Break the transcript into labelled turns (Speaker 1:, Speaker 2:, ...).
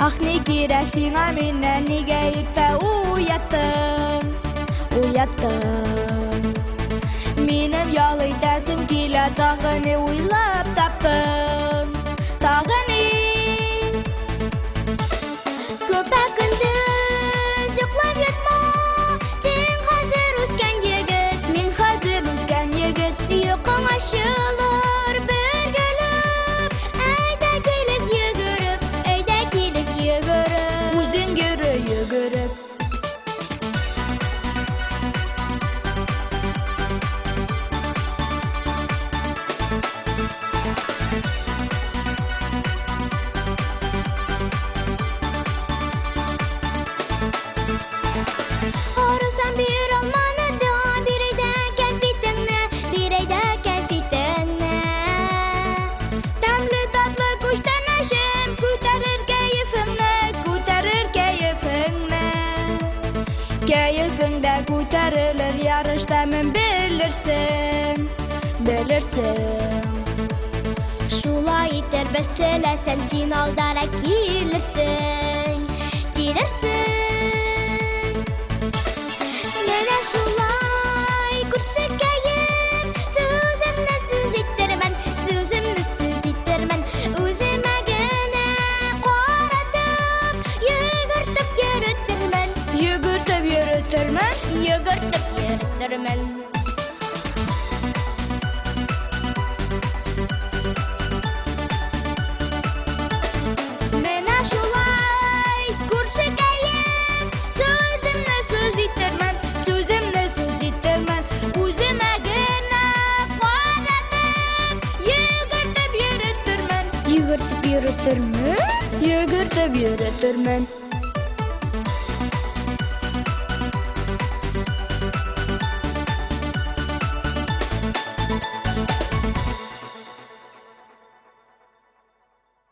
Speaker 1: Ах, ни кирәк сиңа миннән, нигә иртә уяттың, уяттың? Минем ял итәсем килә, тагы ни уйлап таптың, тагы ни?
Speaker 2: Көпә-көндез йоклап ятма, син хәзер үскән егет.
Speaker 1: Мин хәзер үскән егет.
Speaker 2: Йокың ачылыр бер көлеп, әйдә килеп йөгереп, әйдә килеп йөгереп.
Speaker 1: Үзең йөре йөгереп.
Speaker 2: Арысам бир алманы да, бир әйдә кәнфитеңне, бир әйдә кәнфитеңне.
Speaker 1: Тәмле татлы күчтәнәчем, күтәрер кәефеңне, күтәрер кәефеңне. Кәефең дә күтәрелер, ярыш тәмен белерсең, белерсең.
Speaker 2: Шулай итәрбез теләсәң, син алдарак килерсең, килерсең. Менә шулай күршекәем, сүземне сүз иттермен, сүземне сүз иттермен. Үземә генә каратып, йөгертеп йөрөтермен,
Speaker 1: Йөгертеп йөрөтермен,
Speaker 2: йөгертеп йөрөтермен.
Speaker 1: Менә шулай күршекәем, сүземне сүз иттермен, сүземне сүз иттермен. Үземә генә каратып, йөгертеп йөрөтермен,
Speaker 2: Йөгертеп йөрөтермен.
Speaker 1: Йөгертеп йөрөтермен.